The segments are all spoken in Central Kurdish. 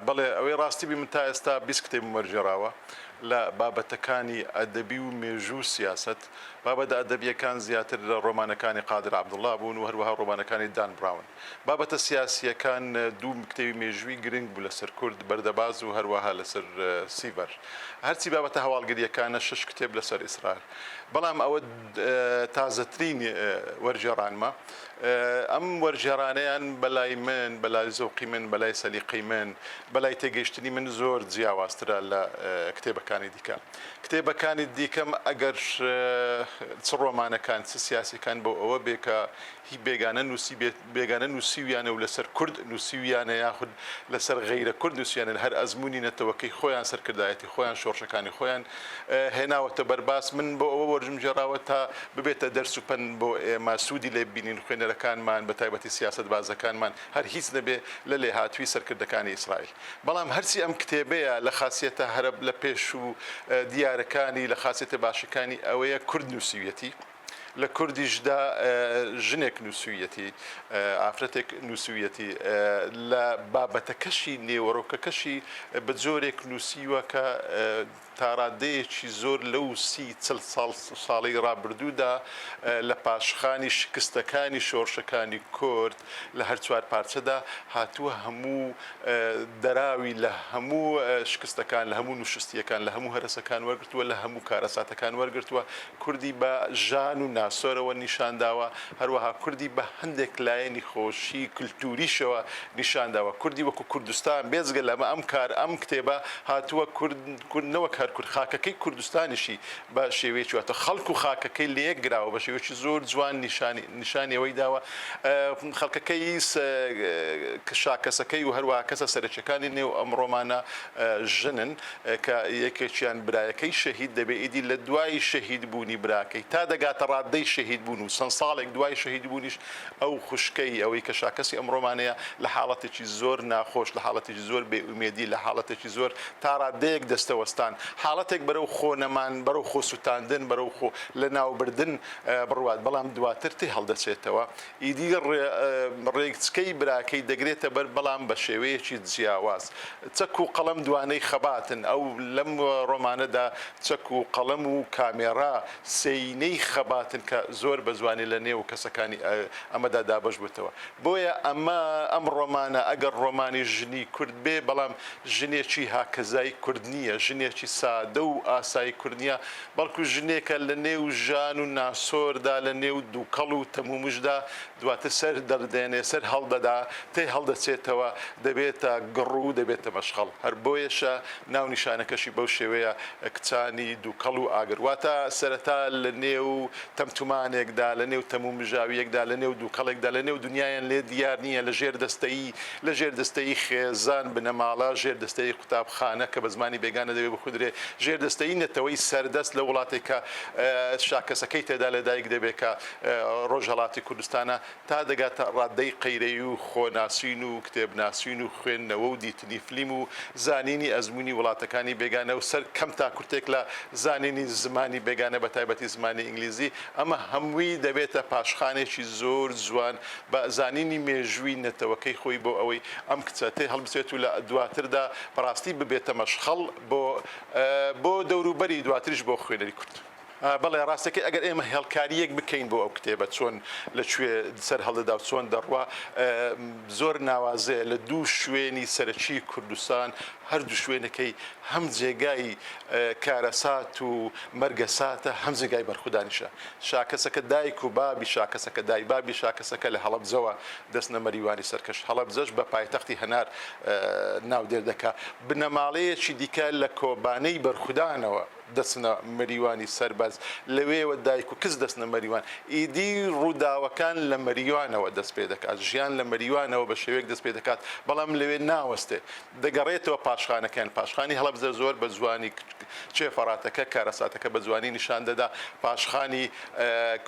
بەڵێ ئەوەی ڕاستی بی من تا ئێستا 20 کتێبم وەرگێڕاوە لە بابەتەکانی ئەدەبی و مێژوو و سیاسەت. بابەتە ئەدەبییەکان زیاتر لە ڕۆمانەکانی قادر عەبدوڵڵا بوون و هەروەها ڕۆمانەکانی دان براون. بابەتە سیاسییەکان دوو کتێبی مێژووی گرنگ بوو لەسەر کورد، بەردەباز و هەروەها لەسەر سیڤەر. هەرچی بابەتە هەواڵگرییەکانە شەش کتێب لەسەر ئیسرائیل. بەڵام ئەوە تازەترین وەرگێڕانمە. ئەم وەرگێڕانەیان بەلای من، بەلای زەوقی من، بەلای سەلیقەی من، بەلای تێگەیشتنی من زۆر جیاوازترە لە کتێبەکانی دیکە. کتێبەکانی دیکەم ئەگەر چ ڕۆمانەکان چ سیاسیەکان بۆ ئەوە بێ کە هی بێگانە نووسیبێت، بێگانە نووسیویانە و لەسەر کورد نووسیویانە یاخود لەسەر غەیرە کورد نووسیانە هەر ئەزموونی نەتەوەکەی خۆیان، سەرکردایەتی خۆیان، شۆڕشەکانی خۆیان هێناوەتە بەر باس. من بۆ ئەوە وەرجم گێڕاوە تا ببێتە دەرس و پەند بۆ ئێمە، سوودی لێ ببینین، خوێنەرەکانمان بە تایبەتی سیاسەتبازەکانمان هەر هیچ نەبێ لە لێهاتووی سەرکردەکانی ئیسرائیل. بەڵام هەرچی ئەم کتێبەیە لە خاسیەتە هەرە لە پێش و دیارەکانی، لە خاسیەتە باشەکانی ئەوەیە کورد نووسیویەتی. لە کوردیشدا ژنێک نووسوویەتی، ئافرەتێک نووسوویەتی، لە بابەتەکەشی، نێوەڕۆکەکەشی بە جۆرێک نووسیوە کە تاڕادەیەکی زۆر لەو سی چل ساڵ ساڵەی ڕابردوودا لە پاشخانی شکستەکانی شۆڕشەکانی کورد لە هەر چوار پارچەدا هاتووە هەموو دەراوی لە هەموو شکستەکان، لە هەموو نوشستییەکان، لە هەموو هەرەسەکان وەرگرتووە، لە هەموو کارەساتەکان وەرگرتووە، کوردی بە ژان و ناسۆرەوە نیشان داوە، هەروەها کوردی بە هەندێک لایەنی خۆشی کلتوریشەوە نیشان داوە. کوردی وەکو کوردستان، بێجگە لەمە ئەم کار، ئەم کتێبە هاتووە کورد، کورد نەوەک هەر کورد، خاکەکەی کوردستانیشی بە شێوەیەکی واتە خەڵک و خاکەکەی لەیەک گراوە، بە شێوەیەکی زۆر جوان نیشانی، نیشانی ئەوەی داوە خەڵکەکەی شاکەسەکەی و هەروەها کەسە سەرەکیەکانی نێو ئەم ڕۆمانە ژنن. کە یەکێکیان برایەکەی شەهید دەبێ، ئیدی لە دوای شەهید بوونی براکەی تا دەگاتە ڕاددەی شەهید بوون و چەند ساڵێک دوای شەهید بوونیش ئەو خوشکەی، ئەوەی کە شاکەسی ئەم ڕۆمانەیە، لە حاڵەتێکی زۆر ناخۆش، لە حاڵەتێکی زۆر بێ ئومێدی، لە حاڵەتێکی زۆر تا ڕاددەیەک دەستەوەستان، حاڵەتێک بەرەو خۆ نەمان، بەرەو خۆ سوتاندن، بەرەو خۆ لە ناوبردن بڕوات، بەڵام دواتر تێ هەڵدەچێتەوە. ئیدی ڕێچکەی براکەی دەگرێتە بەر، بەڵام بە شێوەیەکی جیاواز. چەک و قەڵەم دوانەی خەباتن، ئەو لەم ڕۆمانەدا چەک و قەڵەم و کامێڕا سێینەی خەباتن کە زۆر بە جوانی لە نێو کەسەکانی ئەمەدا دابەش بووتەوە. بۆیە ئەمە ئەم ڕۆمانە ئەگەر ڕۆمانی ژنی کورد بێ، بەڵام ژنێکی هاکەزای کورد نییە، ژنێکی سادە و ئاسایی کورد نییە، بەڵکو ژنێکە لە نێو ژان و ناسۆردا، لە نێو دووکەڵ و تەمومژدا دواتر سەر دەردێنێ، سەر هەڵدەدا، تێ هەڵدەچێتەوە، دەبێتە گڕ و دەبێتە مەشخەڵ. هەر بۆیەشە ناونیشانەکەشی بەو شێوەیە کچانی دووکەڵ و ئاگر. واتە سەرەتا لە نێو تەمتومانێکدا، لە نێو تەمومژاوییەکدا، لە نێو دووکەڵێکدا، لە نێو دنیایان لێ دیار نییە، لە ژێر دەستەیی، لە ژێر دەستەیی خێزان، بنەماڵە، ژێر دەستەیی قوتابخانە کە بە زمانی بێگانە دەبێ بخوندرێ، ژێردەستەیی نەتەوەی سەردەست لە وڵاتێک کە شاکەسەکەی تێدا لەدایک دەبێ کە ڕۆژهەڵاتی کوردستانە، تا دەگاتە ڕاددەی قەیرەیی و خۆناسین و کتێبناسین و خوێندنەوە و دیتنی فلیم و زانینی ئەزموونی وڵاتەکانی بێگانە و سەر کەم تا کورتێک لە زانینی زمانی بێگانە بە تایبەتی زمانی ئینگلیزی، ئەمە هەمووی دەبێتە پاشخانێکی زۆر جوان بە زانینی مێژووی نەتەوەکەی خۆی بۆ ئەوەی ئەم کچە تێ هەڵبچێت و لە دواتردا بەڕاستی ببێتە مەشخەڵ بۆ بۆ دەوروبەری دواتریش بۆ خوێنەری کورد. بەڵێ ڕاستەکەی ئەگەر ئێمە هێڵکارییەک بکەین بۆ ئەو کتێبە چۆن لە کوێ سەر هەڵدەدا و چۆن دەڕوا زۆر ناوازەیە لە دوو شوێنی سەرەکی کوردستان هەردوو شوێنەکەی هەم جێگای کارەسات و مەرگەساتە هەم جێگای بەرخودانیشە. شاکەسەکە دایک و بابی شاکەسەکە دای بابی شاکەسەکە لە هەڵەبجەوە دەچنە مەریوانی سەرکەش هەڵەبجەش بە پایتەختی هەنار ناودێر دەکا بنەماڵەیەکی دیکە لە کۆبانێی بەرخودانەوە دەچنە مەریوانی سەربەرز لەوێوە دایک و کچ دەچنە مەریوان ئیدی ڕووداوەکان لە مەریوانەوە دەست پێ دەکات ژیان لە مەریوانەوە بە شێوەیەک دەست پێ دەکات بەڵام لەوێ ناوەستێ دەگەڕێتەوە پاشخانەکەیان، پاشخانی هەڵەبجە زۆر بە جوانی چێ فەڕاتەکە، کارەساتەکە بە جوانی نیشان دەدا، پاشخانی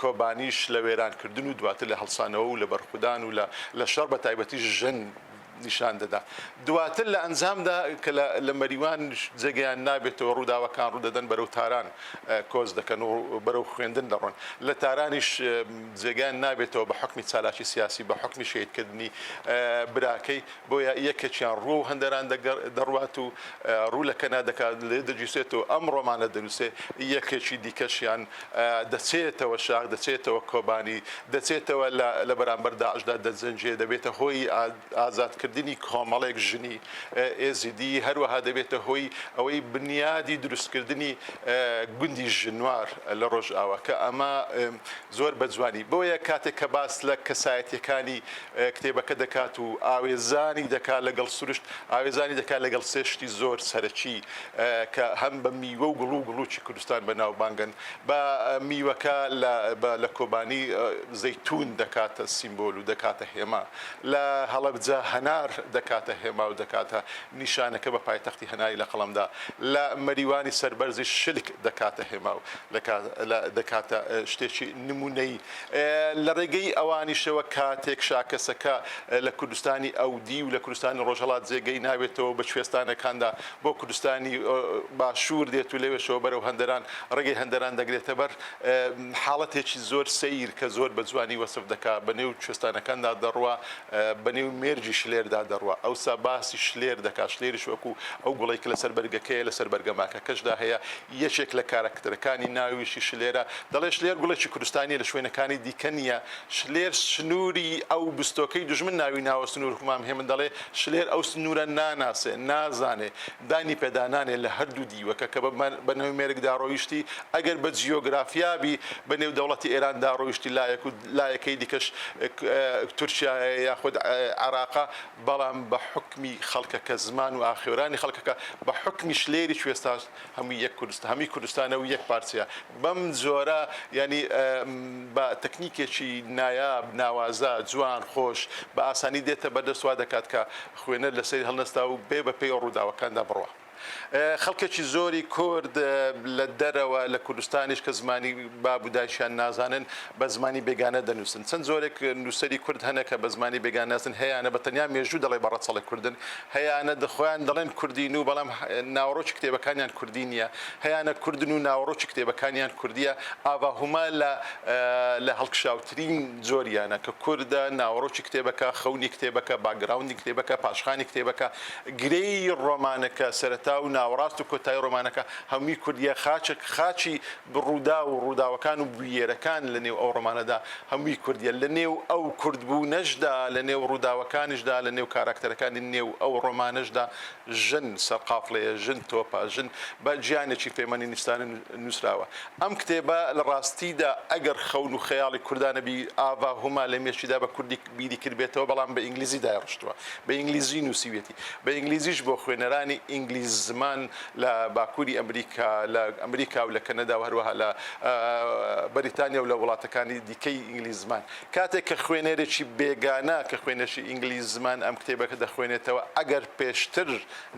کۆبانیش لە وێرانکردن و دواتر لە هەڵسانەوە و لە بەرخودان و لە شەڕ بە تایبەتیش ژن. نیشان دەدا. دواتر لە ئەنجامدا کە لە مەریوان جێگەیان نابێتەوە ڕووداوەکان ڕوودەدەن بەرەو تاران کۆچ دەکەن و بەرەو خوێندن دەڕۆن. لە تارانیش جێگەیان نابێتەوە بە حوکمی چالاکی سیاسی، بە حوکمی شەهیدکردنی براکەی، بۆیە یەکێکیان ڕووەو هەندەران دەڕوات و ڕوو لە کەنا دەکات، لێ دەگیرسێتەوە ئەم ڕۆمانە دەنووسێ، یەکێکی دیکەشیان دەچێتەوە شاخ، دەچێتەوە کۆبانی، دەچێتەوە لە بەرامبەر داعشدا دەجەنگێ، دەبێتە هۆی ئازادکردنی کۆمەڵێک ژنی ئێزیدی، هەروەها دەبێتە هۆی ئەوەی بنیادی دروستکردنی گوندی ژنوار لە ڕۆژئاوا کە ئەمە زۆر بە جوانی. بۆیە کاتێک کە باس لە کەسایەتییەکانی کتێبەکە دەکات و ئاوێزانی دەکات لەگەڵ سروشت، ئاوێزانی دەکات لەگەڵ سێ شتی زۆر سەرەکی کە هەم بە میوە و گوڵ و گوڵووکی کوردستان بەناوبانگن، بە میوەکە لە کۆبانی زەیتوون دەکاتە سیمبۆل و دەکاتە هێما، لە هەڵەبجە هەنار دەکاتە هێما و دەکاتە نیشانەکە بە پایتەختی هەناری لە قەڵەمدا، لە مەریوانی سەربەرزیش شلک دەکاتە هێما و دەکاتە شتێکی نموونەیی. لە ڕێگەی ئەوانیشەوە کاتێک شاکەسەکە لە کوردستانی ئەودی و لە کوردستانی ڕۆژهەڵات جێگەی نابێتەوە بە کوێستانەکاندا بۆ کوردستانی باشوور دێت و لەوێشەوە بەرەو هەندەران ڕێگەی هەندەران دەگرێتە بەر حاڵەتێکی زۆر سەیر کە زۆر بە جوانی وەسف دەکا بە نێو کوێستانەکاندا دەڕوا بە نێو مێرگی شلێردا دەڕوا ئەوسا باسی شلێر دەکا شلێریش وەکو ئەو گوڵەی کە لەسەر بەرگەکەیە لەسەر بەرگەماکەکەشدا هەیە یەکێک لە کاراکتەرەکانی ناویشی شلێرە، دەڵێ شلێر گوڵێکی کوردستانییە لە شوێنەکانی دیکە نییە، شلێر سنووری ئەو بستۆکەی دوژمن ناوی ناوە سنوور همام هێمن دەڵێ شلێر ئەو سنوورە ناناسێ، نازانێ، دانی پێدا نانێ لە هەردوو دیوەکە کە بە نێو مێرگدا ڕۆیشتی، ئەگەر بە جیۆگرافیا بی بە نێو دەوڵەتی ئێراندا ڕۆیشتی لایەک و لایەکەی دیکەش تورکیایە یاخود عێراقە، بەڵام بە حوکمی خەڵکەکە زمان و ئاخێورانی خەڵکەکە بە حوکمی شلێری کوێستا هەمووی یەک کوردستان هەمووی کوردستانە و یەک پارچەیە بەم جۆرە یانی بە تەکنیکێکی نایاب ناوازە جوان خۆش بە ئاسانی دێتە بەردەست وا دەکات کە خوێنەر لەسەری هەڵنەستا و بێ بە پێی ڕووداوەکاندا بڕوا. خەڵکێکی زۆری کورد لە دەرەوە لە کوردستانیش کە زمانی باب و دایکیان نازانن بە زمانی بێگانە دەنووسن. چەند جۆرێک نووسەری کورد هەنە کە بە زمانی بێگانە ناسن، هەیانە بە تەنیا مێژوو دەڵێ بە ڕەچەڵەک کوردن، هەیانە خۆیان دەڵێن کوردین و بەڵام ناوەڕۆکی کتێبەکانیان کوردی نییە، هەیانە کوردن و ناوەڕۆکی کتێبەکانیان کوردییە. ئاڤا هوما لە لە هەڵکشاوترین جۆریانە کە کوردە، ناوەڕۆکی کتێبەکە، خەونی کتێبەکە، باکگراوندی کتێبەکە، پاشخانی کتێبەکە، گرێی ڕۆمانەکە، سەرەتا و ناوەڕاست و کۆتایی ڕۆمانەکە هەمووی کوردییە، خاچێک خاچی ڕووداو و ڕووداوەکان و بویەرەکان لە نێو ئەو ڕۆمانەدا هەمووی کوردییە. لە نێو ئەو کوردبوونەشدا، لە نێو ڕووداوەکانیشدا، لە نێو کاراکتەرەکانی نێو ئەو ڕۆمانەشدا ژن سەرقافڵەیە، ژن تۆپە، ژن بە گیانێکی فێمەنینیستانە نووسراوە. ئەم کتێبە لە ڕاستیدا ئەگەر خەون و خەیاڵی کوردانە بی، ئاڤا هوما لە مێشکیدا بە کوردی بیری کردبێتەوە، بەڵام بە ئینگلیزی دایڕشتووە، بە ئینگلیزی نووسیویەتی، بە ئینگلیزیش بۆ خوێنەرانی ئینگلیز زمان لە باکووری ئەمریکا، لە ئەمریکا و لە کەنەدا و هەروەها لە بەریتانیا و لە وڵاتەکانی دیکەی ئینگلیز زمان. کاتێک کە خوێنەرێکی بێگانە، کە خوێنەرێکی ئینگلیز زمان ئەم کتێبەکە دەخوێنێتەوە، ئەگەر پێشتر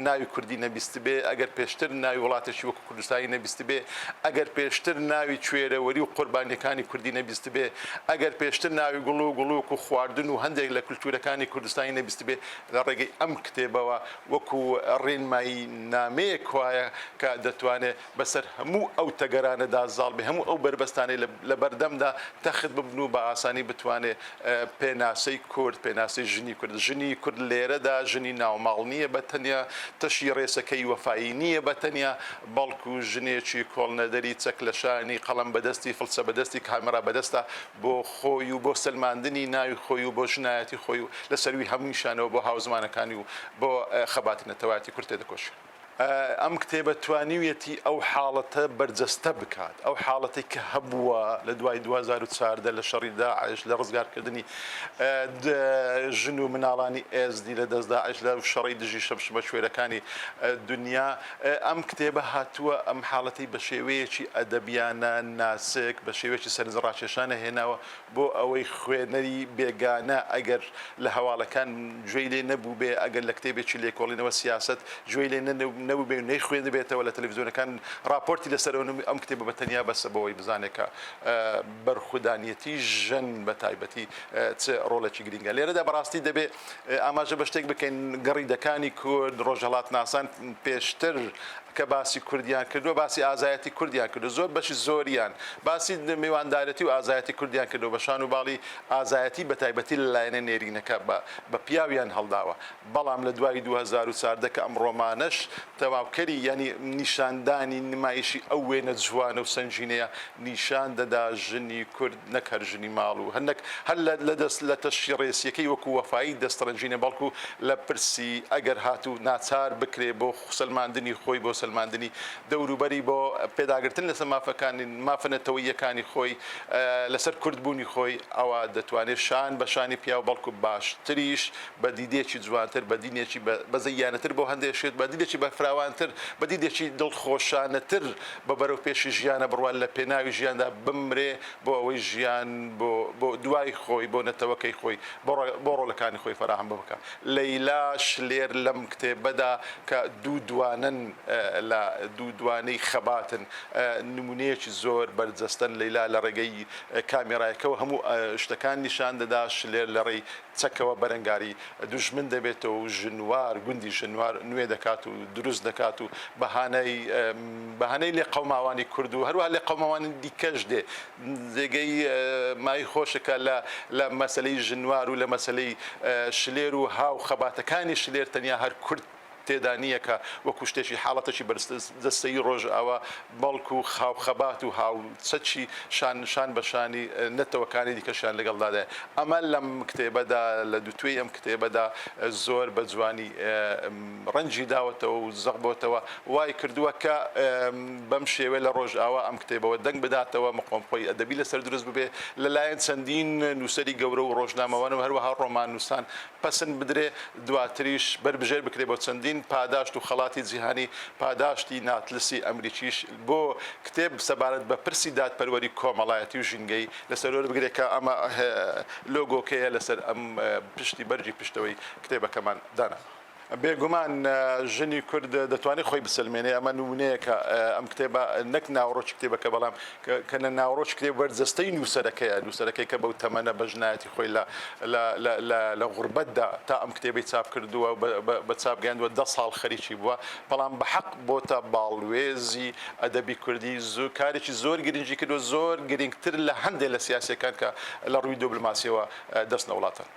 ناوی کوردی نەبیستبێ، ئەگەر پێشتر ناوی وڵاتێکی وەکوو کوردستانی نەبیستبێ، ئەگەر پێشتر ناوی کوێرەوەری و قوربانییەکانی کوردی نەبیستبێ، ئەگەر پێشتر ناوی گوڵ و گوڵوک و خواردن و هەندێک لە کولتوورەکانی کوردستانی نەبیستبێ، لە ڕێگەی ئەم کتێبەوە وەکوو ڕێنمایی نامەیەک وایە کە دەتوانێ بەسەر هەموو ئەو تەگەرانەدا زاڵ بێ، هەموو ئەو بەربەستانەی لە بەردەمدا تەخت ببن و بە ئاسانی بتوانێ پێناسەی کورد، پێناسەی ژنی کورد، ژنی کورد لێرەدا ژنی ناوماڵ نییە بە تەنیا، تەشی ڕێسەکەی وەفایی نییە بە تەنیا، بەڵکو ژنێکی کۆڵنەدەری چەک لە شانی، قەڵەم بە دەستی، فڵچە بە دەستی، کامێرا بە دەستە بۆ خۆی و بۆ سەلماندنی ناوی خۆی و بۆ ژنایەتی خۆی و لە سەرووی هەموویشانەوە بۆ هاوزمانەکانی و بۆ خەباتی نەتەوایەتی کورد تێدەکۆشێ. ئەم کتێبە توانیویەتی ئەو حاڵەتە بەرجەستە بکات، ئەو حاڵەتەی کە هەبووە لە دوای 2014 لە شەڕی داعش، لە ڕزگارکردنی ژن و مناڵانی ئێزدی لە دەست داعش، لە شەڕی دژی شەمشمەکوێرەکانی دنیا، ئەم کتێبە هاتووە ئەم حاڵەتەی بە شێوەیەکی ئەدەبیانە ناسک، بە شێوەیەکی سەرنجڕاکێشانە هێناوە بۆ ئەوەی خوێنەری بێگانە ئەگەر لە هەواڵەکان گوێی لێ نەبووبێ، ئەگەر لە کتێبێکی لێکۆڵینەوە سیاسەت گوێی لێ نەبووبێ و نەیخوێندبێتەوە لە تەلەفزیۆنەکان ڕاپۆرتی لەسەر ئەم کتێبە بە تەنیا بەسە بەوەی بزانێت کە بەرخودانیەتی ژن بە تایبەتی چ ڕۆڵێکی گرینگە لێرەدا. بەڕاستی دەبێ ئاماژە بە شتێک بکەین، گەڕیدەکانی کورد، ڕۆژهەڵاتناسان پێشتر کە باسی کوردیان کردووە، باسی ئازایەتی کوردیان کردووە، زۆر بەشی زۆریان باسی میواندارێتی و ئازایەتی کوردیان کردووە، بە شان و باڵی ئازایەتی بە تایبەتی لە لایەنە نێرینەکە بە پیاویان هەڵداوە. بەڵام لە دوای 2014 کە ئەم ڕۆمانەش تەواوکەری یانی نیشاندانی نمایشی ئەو وێنە جوانە و سەنگینەیە نیشان دەدا ژنی کورد نەک هەر ژنی ماڵ و هەر نەک هەر لە دەست لە تەشی ڕێسیەکەی وەکوو وەفایی دەستڕەنگینە بەڵکوو لە پرسی ئەگەر هاتوو ناچار بکرێ بۆ سەلماندنی خۆی بۆ سەلماندنی دەوروبەری بۆ پێداگرتن لەسەر مافەکانی مافە نەتەوەییەکانی خۆی لەسەر کوردبوونی خۆی ئەوا دەتوانێ شان بە شانی پیاو بەڵکوو باشتریش بە دیدێکی جوانتر، بە دینێکی بەزەییانەتر بۆ هەندێ شت، بە دیدێکی بەرفراوانتر، بە دیدێکی دڵخۆشانەتر بە بەرەو پێشی ژیانە بڕوا، لە پێناوی ژیاندا بمرێ بۆ ئەوەی ژیان بۆ بۆ دوای خۆی، بۆ نەتەوەکەی خۆی، بۆ بۆ ڕۆڵەکانی خۆی فەراهەم بکا. لەیلا شلێر لەم کتێبەدا کە دوو دوانەن لە دوو دوانەی خەباتن، نموونەیەکی زۆر بەرجەستەن. لەیلا لە ڕێگەی کامێرایەکەوە هەموو شتەکان نیشان دەدا، شلێر لە ڕێی چەکەوە بەرەنگاری دوژمن دەبێتەوە و ژنوار، گوندی ژنوار نوێ دەکات و دروست دەکات و بە هانای بە هانای لێقەوماوانی کورد و هەروەها لێقەوماوانی دیکەش دێ. جێگەی مای خۆشە کە لە لە مەسەلەی ژنوار و لە مەسەلەی شلێر و هاو خەباتەکانی شلێر تەنیا هەر کورد تێدا نییە کە وەکوو شتێکی حاڵەتێکی بەرزدەستەیی ڕۆژئاوا، بەڵکوو هاوخەبات و هاوچەکی شان شان بە شانی نەتەوەکانی دیکەشیان لەگەڵدادایە. ئەمە لەم کتێبەدا، لە دووتوێی ئەم کتێبەدا زۆر بە جوانی ڕەنگی داوەتەوە و زەق بۆتەوە، وای کردووە کە بەم شێوەیە لە ڕۆژئاوا ئەم کتێبەوە دەنگ بداتەوە، مقۆمقۆی ئەدەبی لەسەر دروست ببێ، لە لایەن چەندین نووسەری گەورە و ڕۆژنامەوان و هەروەها ڕۆماننووسان پەسند بدرێ، دواتریش بەربژێر بکرێ بۆ چەندین پاداشت و خەڵاتی جیهانی، پاداشتی ناتلسی ئەمریکیش بۆ کتێب سەبارەت بە پرسی دادپەروەری کۆمەڵایەتی و ژینگەیی لەسەر وەربگرێ کە ئەمە لۆگۆکەیە لەسەر ئەم پشتی بەرگی پشتەوەی کتێبەکەمان دانا. بێگومان ژنی کورد دەتوانێت خۆی بسەلمێنێ، ئەمە نموونەیەکە ئەم کتێبە نەک ناوەڕۆکی کتێبەکە بەڵام کە لە ناوەڕۆکی کتێب بەرجەستەی نووسەرەکەیە، نووسەرەکەی کە بەو تەمەنە بە ژنایەتی خۆی لە لە لە لە لە غوربەتدا تا ئەم کتێبەی چاپ کردووە و بە بە چاپ گەیاندووە دە ساڵ خەریکی بووە، بەڵام بە حەق بۆتە باڵوێزی ئەدەبی کوردی، زۆ کارێکی زۆر گرنگی کردووە، زۆر گرنگتر لە هەندێ لە سیاسییەکان کە لە ڕووی دۆبلماسییەوە دەچنە وڵاتان.